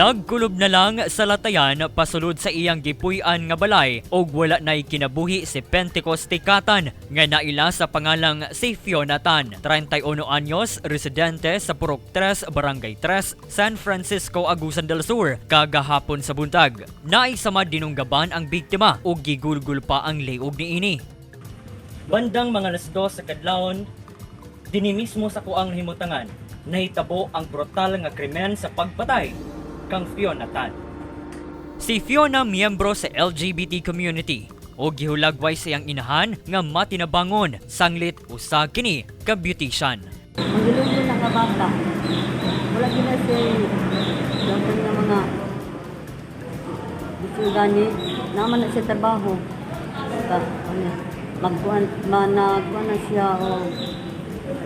Nagkulob na lang sa latayan pasulod sa iyang gipuy-an nga balay og wala na'y kinabuhi si Pentecoste Katan nga naila sa pangalang si Fiona Tan, 31 anyos, residente sa Purok 3, Barangay 3, San Francisco, Agusan del Sur, kagahapon sa buntag. Naay samad dinunggaban ang biktima ug gigulgul pa ang liog niini. Bandang mga alas 2 sa kadlawon, dinhi mismo sa kuang himutangan, nahitabo ang brutal nga krimen sa pagpatay kang Fiona Tan. Si Fiona miyembro sa LGBT community o gihulagway sa iyang inahan nga matinabangon sanglit usa kini ka beautician. Ang giluglo na nga bata. Wala gina siya dapat nga mga gusto gani. Naman na siya trabaho. Ka, ano, magkuan, managkuan na siya o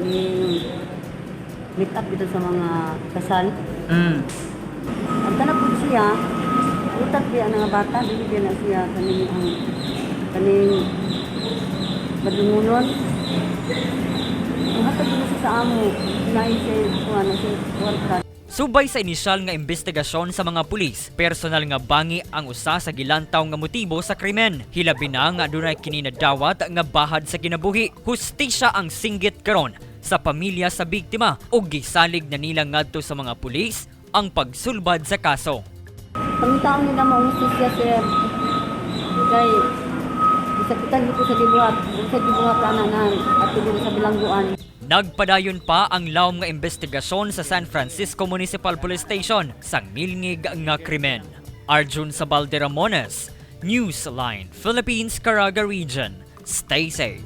ni meet up dito sa mga kasal. Ang tanap po siya, utak biya na nga bata, dili biya na siya kaning ang kaning madungunon. Ang hatag ko siya sa amo, naay siya kuan na siya kwarta. Subay sa inisyal nga investigasyon sa mga pulis, personal nga bangi ang usa sa gilantaw nga motibo sa krimen. Hilabi na nga adunay kini nadawat nga bahad sa kinabuhi. Hustisya ang singgit karon sa pamilya sa biktima ug gisalig na nila ngadto sa mga pulis ang pagsulbad sa kaso. Pangitaon nila maungsi siya, sir. Kay isakitan ko sa gibuhat, sa gibuhat ana na at dito sa bilangguan. Nagpadayon pa ang lawom nga investigasyon sa San Francisco Municipal Police Station sa milngig nga krimen. Arjun Sabalde Ramones, Newsline, Philippines, Caraga Region. Stay safe.